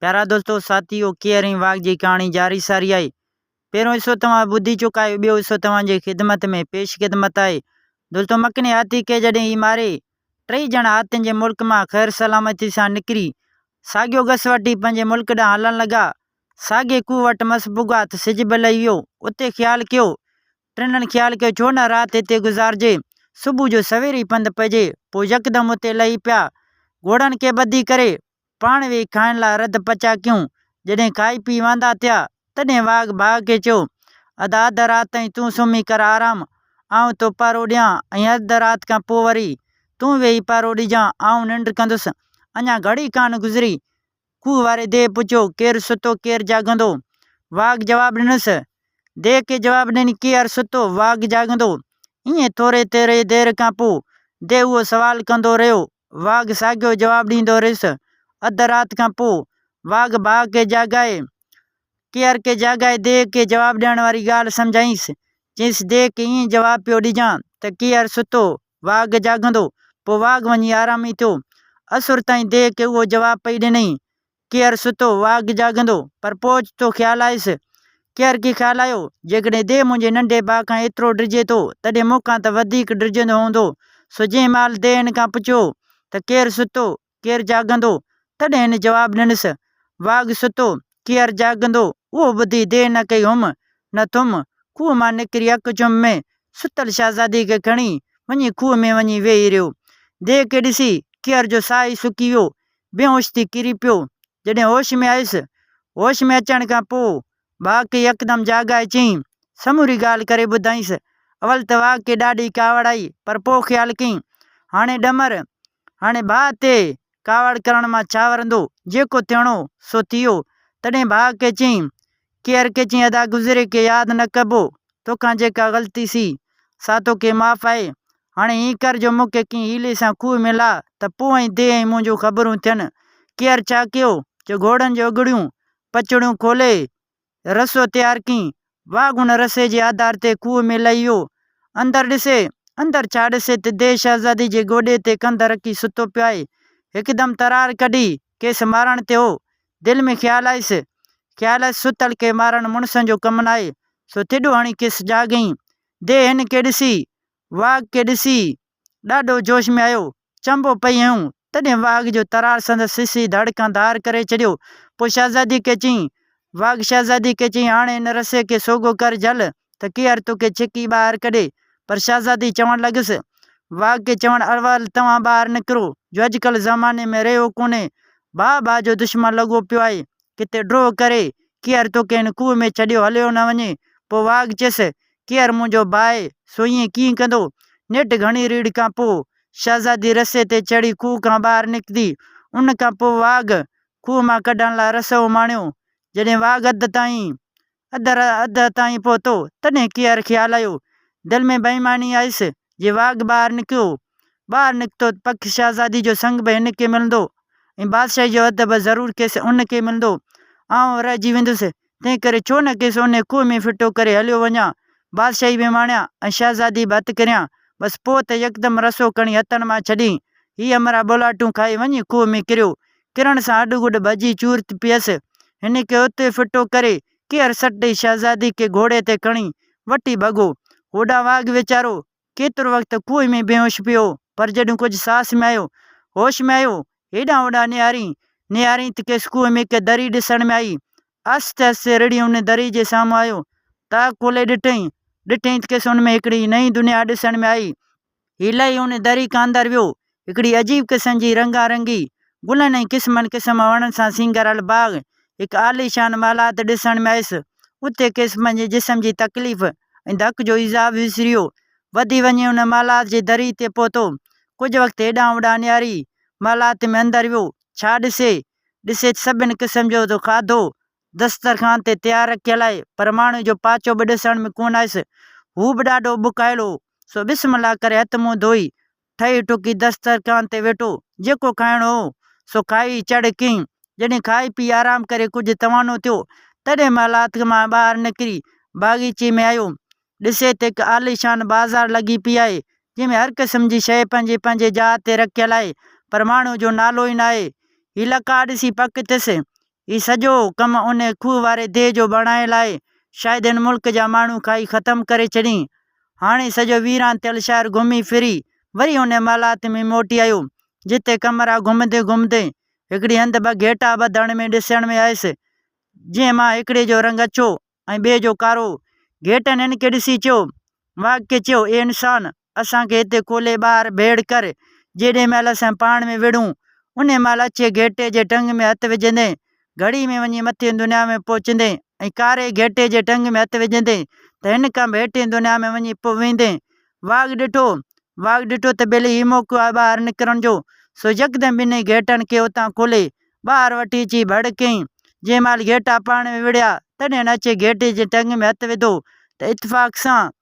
پيارا دوستو ساٿيو ڪيئر ۽ واگهه جي ڪهاڻي جاري ساري آهي. پهريون حصو توهان ٻڌي چڪا آهيو ٻيو حصو توهان جي خدمت ۾ پيش خدمت آهي. دوستو مڪني هاٿي کي جڏهن هي ماري ٽئي ڄڻا هاٿين جي ملڪ مان خير سلامتي سان نڪري ساڳيو گس وٺي پنهنجي ملڪ ڏانهن هلڻ لڳا. ساڳي کوهه وٽ مس پڳا ته سج به لهي ويو. اتي خيال ڪيو ٽنهن خيال ڪيو ڇو نه رات هتي گذارجي، صبح جو سوير ئي پنڌ پئجي. پوء يڪدم اتي لهي پيا. گهوڙن کي ٻڌي ڪري، پاڻ ويهي کائڻ لاء رڌ پچا ڪيون. جڏهن کائي پي واندا ٿيا، تڏهن واگهه ڀاء کي چيو، ادا اڌ رات تائين تون سمهي ڪر آرام، آئون تو پهرو ڏيان ۽ اڌ رات کان پوء وري تون ويهي پهرو ڏجان، آئون ننڊ ڪندس. اڃا گهڙي ڪانه گذري، کوهه واري ديهه پڇيو، ڪير ستو، ڪير جاڳندو؟ واگهه جواب ڏنس. ديهه کي جواب ڏني، ڪير ستو، واگهه جاڳندو. ائين ٿوري ٿوري دير کان پوء ديهه اهو سوال ڪندو رهيو. واگهه ساڳيو جواب ڏيندو رهيس. اڌ رات کان پوء واگهه ڀاء کي جاڳائي، ڪير کي جاڳائي ديهه کي جواب ڏيڻ واري ڳالهه سمجهائينس. چيس، ديهه کي ائين جواب پيو ڏجان ته ڪير ستو، واگهه جاڳندو، پوء واگهه وڃي آرامي ٿيو. اسر تائين ديهه کي اهو جواب پئي ڏنائين، ڪير ستو، واگهه جاڳندو. پر پوء اوچتو خيال آيس. ڪير کي خيال آيو، جيڪڏهن ديهه منهنجي ننڍي ڀاء کان ايترو ڊڄي ٿو، تڏهن مون کان ته وڌيڪ ڊڄندو هوندو. سو جنهن مهل ديهه هن کان پڇيو ته ڪير ستو، ڪير جاڳندو؟ تڏهن هن جواب ڏنس، واڳ ستو، ڪير جاڳندو؟ اهو ٻڌي ديهه نه ڪئي هم، نه ٿم، کوهه مان نڪري اک چم ۾ ستل شهزادي کي کڻي، وڃي کوهه ۾ وڃي ويهي رهيو. ديهه کي ڏسي، ڪير جو ساهه ئي سڪي ويو، بيهوش ٿي ڪري پيو. جڏهن هوش ۾ آيس، هوش ۾ اچڻ کان پوء ڀاء کي يڪدم جاڳائي چيائين، سموري ڳالهه ڪري ٻڌائينس. اول ته واء کي ڏاڍي ڪاوڙ آئي، پر پوء خيال ڪيائين، هاڻي ڏمر، هاڻي ڀاء تي ڪاوڙ ڪرڻ مان ڇا ورندو، جيڪو ٿيڻو سو ٿيو. تڏهن ڀاء کي چيائين، ڪير کي چيائين ادا گذري کي ياد نه ڪبو، توکان جيڪا غلطي ٿي، سا توکي معاف آهي. هاڻي ائين ڪر جو مون کي ڪنهن حيلي سان کوهه ۾ لاهه ته پوء ۽ ديهه ۽ منهنجون خبرون ٿين. ڪير ڇا ڪيو جو گهوڙن جون اڳڙيون پچڙيون کولي رسو تيار ڪيائين. واگهه ان رسي جي آڌار تي کوهه ۾ لهي ويو. اندر ڏسي، اندر ڇا ڏسي ته ديهه شهزادي جي گوڏي تي ڪنڌ رکي ستو پيو آهي. هڪدم ترار ڪڍي کيس مارڻ تي هو. دل ۾ خيال آيس، خيال آيس ستل کي مارڻ مڙسن جو ڪم ناهي، سو ٿڏو هڻي کيس جاڳيائين. ديهه هن کي ڏسي، واگهه کي ڏسي ڏاڍو جوش ۾ آيو. چنبو پئي هنيو، تڏهن واگهه جو ترار سندس سسي ڌڙ کان ڌار ڪري ڇڏيو. پوء شهزادي کي چيائين، واگهه شهزادي کي چيائين، هاڻي هن رسي کي سوگهو ڪر جهل ته ڪيهر توکي ڇڪي ٻاهر ڪڍي. پر شهزادي چوڻ لڳس، واگهه کي چوڻ اول توهان ٻاهر نڪرو، جو اڄڪلهه زماني ۾ رهيو ڪونهي، ڀاء ڀاء جو دشمن لڳو پيو آهي، ڪٿي ڊوهه ڪري ڪيهر توکي هن کوهه ۾ ڇڏيو هليو نه وڃي. پوء واگهه چيس، ڪيهر منهنجو ڀاء آهي، سو ائين ڪيئن ڪندو؟ نيٺ گهڻي ريڙهه کان پوء شهزادي رسي تي چڙهي کوهه کان ٻاهر نڪتي. ان کان پوء واگهه کوهه مان ڪڍڻ لاء رسو اماڻيو. جڏهن واگهه اڌ تائين اڌ اڌ تائين پهتو، تڏهن ڪيهر خيال آيو. دل ۾ بيماني آيس، جي واگهه ٻاهر نڪتو، ٻاهر نڪتو ته پڪ شهزادي جو سڱ به هن کي ملندو ۽ بادشاهي جو اڌ به ضرور کيس ان کي ملندو. آئون رهجي ويندس، تنهنڪري ڇو نه کيس انهي کوهه ۾ ڦٽو ڪري هليو وڃان، بادشاهي به ماڻيان ۽ شهزادي به هٿ ڪريان. بس پوء ته يڪدم رسو کڻي هٿن مان ڇڏيائين. هي همراهه ٻولاٽون کائي وڃي کوهه ۾ ڪريو. ڪرڻ سان هڏ گڏ ڀڄي چور ٿي پيس. هن کي اتي ڦٽو ڪري، ڪيهر سٽ ڏئي شهزادي کي گهوڙي تي کڻي وٺي ڀڳو. هوڏانهن واگهه ويچارو ڪيترو وقت کوهه ۾ بيهوش پيو هو، پر جڏهن ڪجهه ساهس ۾ آيو، هوش ۾ آيو، هيڏانهن هوڏانهن نهارين، نهارين ته کيس کوهه ۾ هڪ دري ڏسڻ ۾ آئي. آهستي آهستي رڙهي ان دري جي سامهون آيو. تاڪ کولي ڏٺائين، ڏٺائين ته کيس ان ۾ هڪڙي نئين دنيا ڏسڻ ۾ آئي. هي لهي ان دري کان اندر ويو. هڪڙي عجيب قسم جي رنگا رنگي، گلن ۽ قسمن قسم وڻن سان سينگاريل باغ، هڪ عاليشان محلات ڏسڻ ۾ آيس. اتي کيس پنهنجي جسم جي تڪليف ۽ ڌڪ جو ايذاء به وسري ويو. وڌي وڃي ان محلات جي دري تي پهتو. ڪجهه وقت هيڏانهن هوڏانهن نهاري، محلات ۾ اندر ويو. ڇا ڏسي؟ ڏسي ته سڀن قسم جو کاڌو دسترخوان تي تيار رکيل آهي، پر ماڻهوء جو پاچو به ڏسڻ ۾ ڪونه آيس. هو به ڏاڍو بکايل هو، سو بسم الله ڪري هٿ منهن ڌوئي، ٺهي ٺڪي دسترخوان تي ويٺو. جيڪو کائڻو هو، سو کائي چڙ ڪيائين. جڏهن کائي پي آرام ڪري ڪجهه توانو ٿيو، تڏهن محلات مان ٻاهر نڪري باغيچي ۾ آيو. ڏسي ته هڪ عاليشان بازار لڳي پئي آهي، جنهن ۾ هر قسم جي شيء پنهنجي پنهنجي جاء تي رکيل آهي، پر ماڻهوء جو نالو ئي ناهي. هي لقاء ڏسي پڪ ٿيس، هي سڄو ڪم ان کوهه واري ديهه جو بڻايل آهي. شايد هن ملڪ جا ماڻهو کائي ختم ڪري ڇڏين. هاڻي سڄو ويران ٿيل شهر گهمي ڦري وري ان محلات ۾ موٽي آيو، جتي ڪمرا گهمندي گهمندي هڪڙي هنڌ ٻه گهيٽا ٻڌڻ ۾ ڏسڻ ۾ آيس، جنهن مان هڪڙي جو رنگ اڇو ۽ ٻئي جو ڪارو. گهيٽن هن کي ڏسي چيو، واڳ کي چيو، اي انسان! اسان کي هتي کولي ٻاهر ڀيڙ ڪر، جيڏي مهل اسين پاڻ ۾ وڙهون، انهي مهل اڇي گهيٽي جي ٽنگ ۾ هٿ وجهندين، گهڙي ۾ وڃي مٿين دنيا ۾ پهچندين ۽ ڪاري گهيٽي جي ٽنگ ۾ هٿ وجهندين ته هن کان به هيٺين دنيا ۾ وڃي ويندين. واڳ ڏٺو، واڳ ڏٺو ته ٻيلي هي موقعو آهي ٻاهر نڪرڻ جو، سو يڪدم ٻنهي گهيٽن کي اتان کولي ٻاهر وٺي اچي ڀڙ ڪيائين. جنهن مهل گهيٽا پاڻ ۾ وڙهيا، تڏهن هن اڇي گهيٽي جي ٽنگ ۾ هٿ وڌو ته اتفاق سان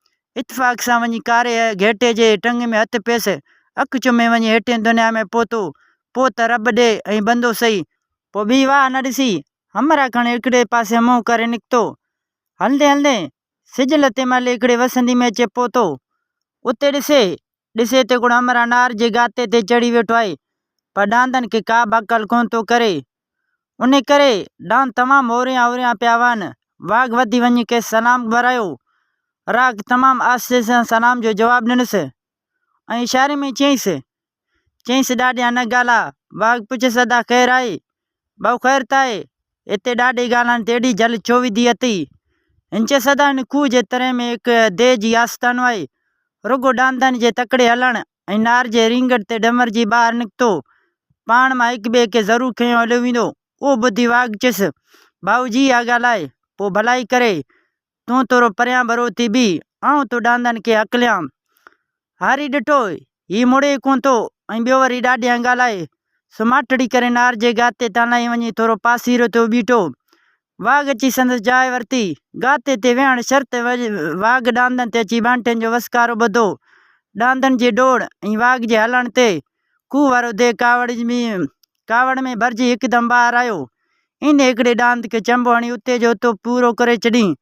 اتفاق سان وڃي ڪاري گهيٽي جي ٽنگ ۾ هٿ پيس. اک چمي وڃي هيٺين دنيا ۾ پهتو. پوء ته رب ڏي ۽ بندو سهي. پوء ٻي واهه نه ڏسي، همراهه کڻي هڪڙي پاسي منهن ڪري نڪتو. هلندي هلندي سج لٿي مهل هڪڙي وسندي ۾ اچي پهتو. اتي ڏسي، ڏسي ته هڪڙو همراهه نار جي گاتي تي چڙهي ويٺو آهي، پر ڏاندن کي ڪابه عقل ڪونه ٿو ڪري. ان ڪري ڏاند تمام هوريان هوريان پيا وهن. واگهه وڌي وڃي کيس سلام ورائيو. راڳ تمام آهستي سان سلام جو جواب ڏنس ۽ اشاري ۾ چيائينس، چيائينس ڏاڍيان نه ڳالهاء. واگهه پڇيس ادا خير آهي؟ ڀائو خير ته آهي، هتي ڏاڍي ڳالهائڻ تي ايڏي جهل ڇو وڌي اٿئي؟ هن چيس ادا هن کوهه جي تري ۾ هڪ ديهه جي آستانو آهي. رڳو ڏاندن جي تڪڙي هلڻ ۽ نار جي رينگٽ تي ڏمرجي ٻاهر نڪتو. پاڻ مان هڪ ٻئي کي ضرور کنيو هليو ويندو. اهو ٻڌي واگهه چيس، ڀائو جي اها ڳالهه آهي، پوء ڀلائي ڪري تون ٿورو پريان ڀرو ٿي بيهه، آئون ٿو ڏاندن کي هڪليان. هاري ڏٺو، هي مڙي ئي ڪونه ٿو ۽ ٻيو وري ڏاڍيان ڳالهائي. سو ماٺڙي ڪري نار جي گاتي تان لهي وڃي ٿورو پاسيرو ٿيو بيٺو. واگهه اچي سندس جاء ورتي. گاتي تي ويهڻ شرط واگهه ڏاندن تي اچي ٻانٺين جو وسڪارو ٻڌو. ڏاندن جي ڊوڙ ۽ واگهه جي هلڻ تي کوهه وارو ديهه ڪاوڙ ۾ ڀرجي هڪدم ٻاهر آيو. ايندي هڪڙي ڏاند کي چنبو هڻي اتي جو اتو پورو ڪري ڇڏيائين.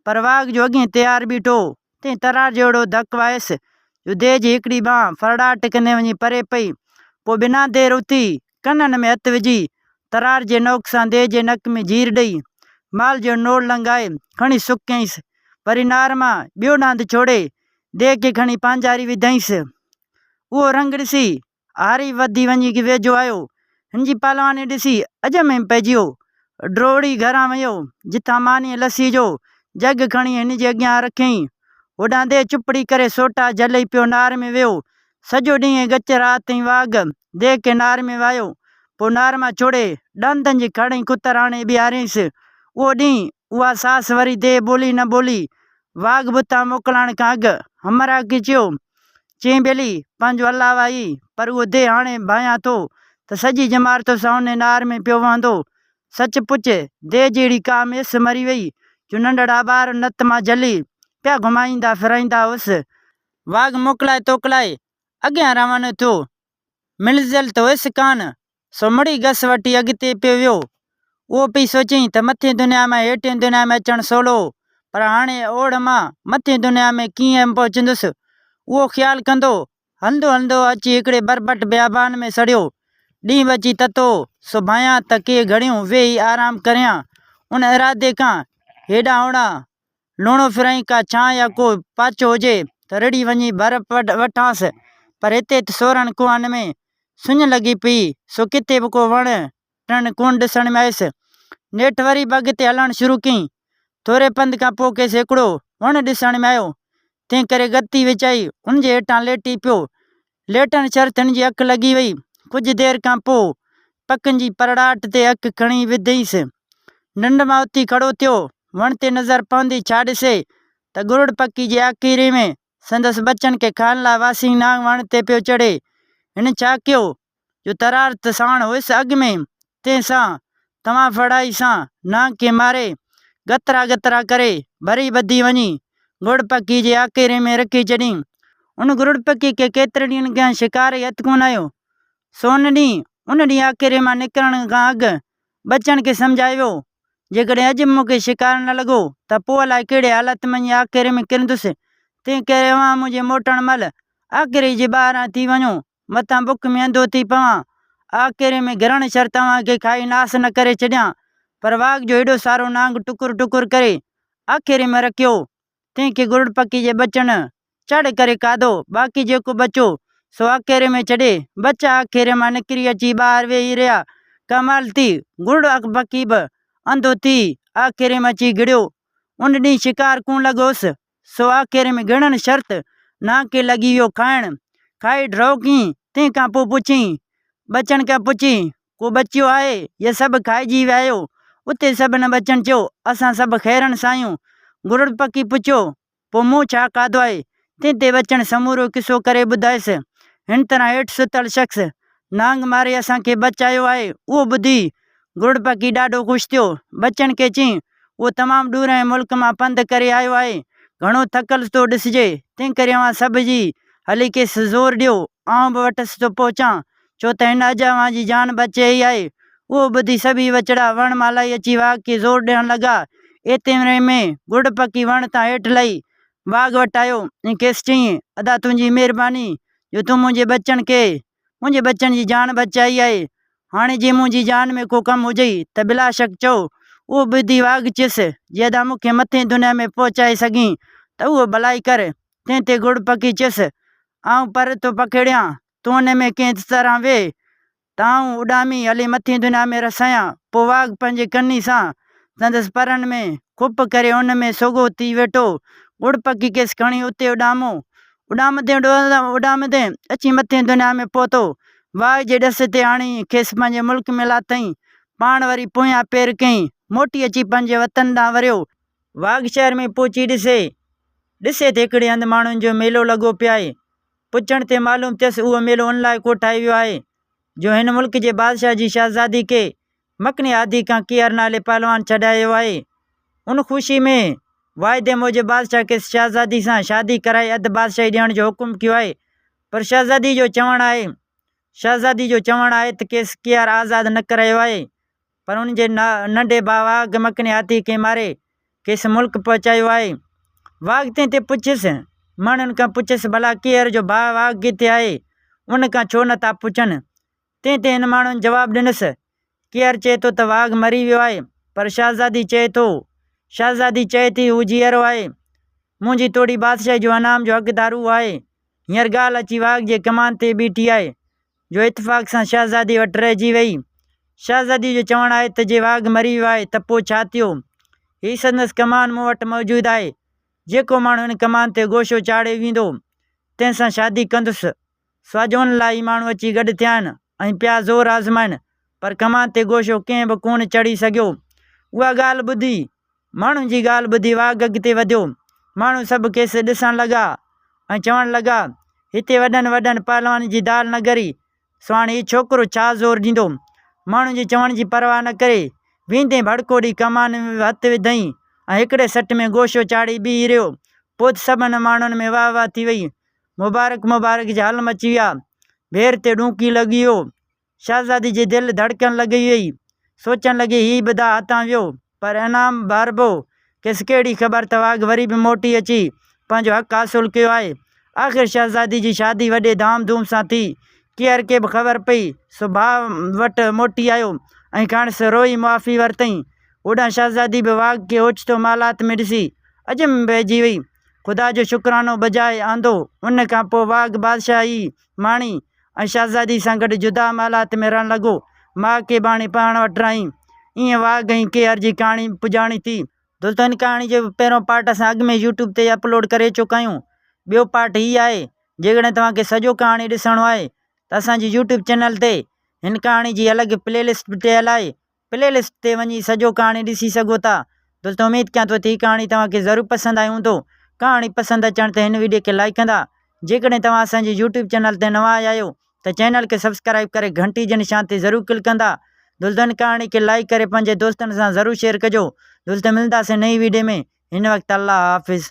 پر واگهه جو اڳهين تيار بيٺو هو، تنهن ترار جو اهڙو ڌڪ وايس، جو ديهه جي هڪڙي ٻانهن ڦرڙاٽ ڪندي وڃي پري پئي. پوء بنا دير اٿي، ڪنن ۾ هٿ وجهي، ترار جي نوڪ سان ديهه جي نڪ ۾ جهير ڏئي، مال جو نوڙ لنگهائي، کڻي سڪ ڪيائينس. وري نار مان ٻيو ڏاند ڇوڙي، ديهه کي کڻي پانجاري وڌائينس. اهو رنگ ڏسي، هاري وڌي وڃي ويجهو آيو. هن جي پهلواني ڏسي عجب ۾ پئجي ويو. ڊوڙي گهران ويو، جتان مانيء لسيء جو جڳ کڻي هن جي اڳيان رکيائين. هوڏانهن ديهه چپڙي ڪري سوٽا جهلي پيو نار ۾ ويو. سڄو ڏينهن ۽ ڳچ رات تائين واگهه ديهه کي نار ۾ وايو. پوء نار مان ڇوڙي، ڏاندن جي کڙ ۽ ڪتر آڻي بيهاريائينس. اهو ڏينهن، اها ساس وري ديهه ٻولي نه ٻولي. واگهه به اتان موڪلائڻ کان اڳ همراهه کي چيو، چيائين ٻيلي، پنهنجو الله واهي، پر اهو ديهه هاڻي ڀانيان ٿو ته سڄي ڄمار توسان انهي نار ۾ پيو وهندو. سچ پچ، ديهه جهڙي ڪا ميس مري وئي، جو ننڍڙا ٻار نت مان جهلي پيا گهمائيندا ڦرائيندا هئس. واگهه موڪلائي توڪلائي اڳيان روانو ٿيو. منزل ته هيس ڪانه، سو مڙئي گس وٺي اڳتي پيو ويو. اهو پئي سوچيائين ته مٿين دنيا مان هيٺين دنيا ۾ اچڻ سولو هو، پر هاڻي اوڙهه مان مٿين دنيا ۾ ڪيئن پهچندس؟ اهو خيال ڪندو، هلندو هلندو اچي هڪڙي بربٽ بيابان ۾ سڙيو. ڏينهن به اچي تتو هو، سو ڀانيان ته ڪي گهڙيون ويهي آرام ڪريان. ان ارادي کان هيڏانهن هوڏانهن لوڻو ڦرائين ڪا ڇانء يا ڪو پاچو هجي ته رڙهي وڃي ڀر وٺانس، پر هتي ته سورهن ڪوهن ۾ سڃ لڳي پئي، سو ڪٿي به ڪو وڻ ٽڻ ڪونه ڏسڻ ۾ آيس. نيٺ وري به اڳتي هلڻ شروع ڪيائين. ٿوري پنڌ کان پوء کيس هڪڙو وڻ ڏسڻ ۾ آيو، تنهن ڪري گتي وڇائي ان جي هيٺان ليٽي پيو. ليٽڻ شرط هن جي اک لڳي وئي. ڪجهه دير کان پوء پکين جي پرڙاٽ تي اک کڻي وڌئينس. ننڊ مان اٿي کڙو ٿيو. وڻ تي نظر پوندي ڇا ڏسي ته گرڙ پکي جي آکيري ۾ سندس ٻچن کي کائڻ لاء واسينگ نانگ وڻ تي پيو چڙهي. هن ڇا ڪيو جو ترار ته ساڻ هيس اڳ ۾، تنهن سان توان ڦڙائي سان نانگ کي ماري، ڳترا ڳترا ڪري، ڀري ٻڌي وڃي گرڙ پکي جي آکيري ۾ رکي ڇڏيائين. ان گرڙ پکي کي ڪيترن ڏينهن کان شڪار ئي هٿ ڪونه آيو. سو ان ڏينهن، ان ڏينهن آکيري مان نڪرڻ کان اڳ ٻچن کي سمجهائي ويو، جيڪڏهن اڄ به مون کي شڪار نه لڳو ته پوء الائي ڪهڙي حالت ۾ وڃي آکيري ۾ ڪرندس، تنهن ڪري اوهان منهنجي موٽڻ مهل آکيري جي ٻاهران ٿي وڃو، متان بک ۾ انڌو ٿي پوان. آکيري ۾ گهرڻ شرط اوهان کي کائي ناس نه ڪري ڇڏيان. پر واگهه جو هيڏو سارو نانگ ٽڪر ٽڪر ڪري آکيري ۾ رکيو، تنهن کي گرڙ پکي جي ٻچن چڙ ڪري کاڌو، باقي جيڪو بچو سو آکيري ۾ ڇڏي، ٻچا آکيري مان نڪري اچي ٻاهر ويهي رهيا. ڪمال ٿي، گرڙ پکي به انڌو ٿي آکيري ۾ اچي گهڙيو. ان ڏينهن شڪار ڪونه لڳوس، سو آکيري ۾ گهڙڻ شرط نانگ کي لڳي ويو کائڻ. کائي ڍؤ ڪيائين، تنهن کان پوء پڇيائين، ٻچن کان پڇيائين، ڪو ٻچيو آهي يا سڀ کائجي ويا آهيو؟ اتي سڀني ٻچن چيو، اسان سڀ خيرن سان آهيون. گرڙ پکي پڇيو، پوء مون ڇا کاڌو آهي؟ تنهن تي ٻچن سمورو قصو ڪري ٻڌايس. هن طرح هيٺ ستل شخص نانگ ماري اسان کي بچايو آهي. اهو ٻڌي گرڙ پکي ڏاڍو خوش ٿيو. ٻچن کي چيائين، اهو تمام ڏورانهين ملڪ مان پنڌ ڪري آيو آهي. گهڻو ٿڪل ٿو ڏسجي، تنهنڪري اوهان سڀ جي هلي کيس زور ڏيو. آئون به وٽس ٿو پهچان. ڇو ته هن اڄ اوهان جي جان بچائي آهي. اهو ٻڌي سڀيئي وچڙا وڻ مان لهي اچي واگهه کي زور ڏيڻ لڳا. ايتري ۾ گرڙ پکي وڻ تان هيٺ لهي واگهه وٽ آيو ۽ کيس چيائين، ادا تنهنجي مهرباني جو تون منهنجي ٻچن کي منهنجي ٻچن جي جان بچائي آهي. هاڻي جي منهنجي جان ۾ ڪو ڪم هجئي ته بلاشڪ چئو. اهو ٻڌي واگهه چيس، جي ادا مون کي مٿين دنيا ۾ پهچائي سگهين ته اهو ڀلائي ڪر. تنهن تي گرڙ پکي چيس، آئون پر ٿو پکيڙيان، تون ان ۾ ڪنهن طرح ويهه ته آئون اڏامي هلي مٿين دنيا ۾ رسايان. پوء واگهه پنهنجي ڪني سان سندس پرن ۾ کوپ ڪري ان ۾ سوگهو ٿي ويٺو. ڳڙ پکي کيس کڻي اتي اڏامو. اڏامندي اڏامندي اچي مٿين دنيا ۾ پهتو. واگهه جي ڏس تي آڻي کيس پنهنجي ملڪ ۾ لاٿائين. پاڻ وري پويان پير ڪيائين. موٽي اچي پنهنجي وطن ڏانهن وريو. واگهه شهر ۾ پهچي ڏسي، ڏسي ته هڪڙي هنڌ ماڻهن جو ميلو لڳو پيو آهي. پڇڻ تي معلوم ٿيس اهو ميلو ان لاء ڪوٺايو ويو آهي جو هن ملڪ جي بادشاهه جي شهزادي کي مڪني هادي کان ڪيهر نالي پهلوان ڇڏايو آهي. ان خوشي ۾ واعدي موجب بادشاهه کيس شهزادي سان شادي ڪرائي اڌ بادشاهي ڏيڻ جو حڪم ڪيو آهي پر شهزادي جو چوڻ آهي شهزادي جو چوڻ آهي ته کيس ڪيهر آزاد نه ڪرايو آهي پر ان جي ننڍي ڀاء واگهه مڪني هاٿي کي ماري کيس ملڪ پهچايو آهي. واگهه تنهن تي پڇيس، ماڻهن کان پڇيس ڀلا ڪيهر جو ڀاء واگهه ڪٿي آهي؟ ان کان ڇو نه ٿا پڇن؟ تنهن تي هن ماڻهن جواب ڏنس، ڪيهر چئي ٿو ته واگهه مري ويو آهي، پر شهزادي چئي ٿو، شهزادي چئي ٿي هو جيئرو آهي. منهنجي توڙي بادشاهي جو انعام جو حقدار اهو آهي. هينئر ڳالهه اچي واگهه جي ڪمان تي بيٺي آهي. جو اتفاق سان شهزادي وٽ رهجي ويئي. شهزادي جو چوڻ آهي ته جي واگهه مري ويو آهي ته پوء ڇا ٿيو؟ هي سندس ڪمان مون وٽ موجود آهي. جيڪو ماڻهو هن ڪمان تي گوشو چاڙهي ويندو، تنهن سان شادي ڪندس. سو اڄ ان لاء هي ماڻهو اچي گڏ ٿيا آهن ۽ پيا زور آزمائن، پر ڪمان تي گوشو ڪنهن به ڪونه چڙهي سگهيو. اها ڳالهه ٻڌي ماڻهن جي ڳالهه ٻڌي واگهه اڳتي وڌيو. ماڻهو سڀ کيس ڏسڻ لڳا ۽ چوڻ لڳا، هتي وڏن وڏن پهلوانن جي دال نه ڳري، سو هاڻي هي ڇوڪرو ڇا زور ڏيندو؟ ماڻهن جي چوڻ جي پرواهه نه ڪري، ويندي ڀڙڪو ڏئي ڪمان ۾ هٿ وڌائين ۽ هڪڙي سٽ ۾ گوشو چاڙهي بيهي رهيو. پوء ته سڀني ماڻهن ۾ واهه واهه ٿي وئي. مبارڪ مبارڪ جا هل مچي ويا. ڀير تي ڏونڪي لڳي ويو. شهزادي جي دل ڌڙڪڻ لڳي ويئي. سوچڻ لڳي، هي به داء هٿان ويو، پر انعام به هاربو. کيس ڪهڙي خبر ته واگهه وري به موٽي اچي پنهنجو حق حاصل ڪيو آهي. آخر شهزادي جي شادي وڏي ڌام ڌوم سان ٿي. ڪيهر کي به خبر پئي، سو ڀاء وٽ موٽي آيو ۽ کانئس روئي معافي ورتائين. هوڏانهن شهزادي به واگهه کي اوچتو محلات ۾ ڏسي عجب ۾ پئجي وئي. خدا جو شڪرانو بجاء آندو. ان کان پوء واگهه بادشاهي ماڻي ۽ شهزادي سان گڏ جدا محلات ۾ رهڻ لڳو. ماء کي به آڻي پاڻ وٽ رهائين. ائين واگهه ۽ ڪيهر جي ڪهاڻي پڄاڻي ٿي. دوستو هن ڪهاڻي جو پهريون پارٽ اسان اڳ ۾ يوٽيوب تي اپلوڊ ڪري چڪا آهيون. ٻيو پارٽ هي آهي. جيڪڏهن توهان کي سڄو ڪهاڻي ڏسڻو آهي ته اسان جي يوٽيوب چينل تي هن ڪهاڻي جي الڳ پلي لسٽ به ٺهيل آهي. پلي لسٽ تي وڃي سڄو ڪهاڻي ڏسي سگهو ٿا. دوستو اميد ڪيان ٿو ته هي ڪهاڻي توهان کي ضرور پسند آئي هوندو. ڪهاڻي پسند اچڻ تي هن ويڊيو کي لائيڪ ڪندا. جيڪڏهن توهان اسان جي يوٽيوب چينل تي نوان آيا آهيو ته چينل کي سبسڪرائيب ڪري گهنٽي جي نشان تي ضرور ڪلڪ ڪندا. دوستو هن ڪهاڻي کي لائيڪ ڪري پنهنجي دوستن سان ضرور شيئر ڪجو. دوستو ملنداسين نئين ويڊيو ۾ هن وقت الله حافظ.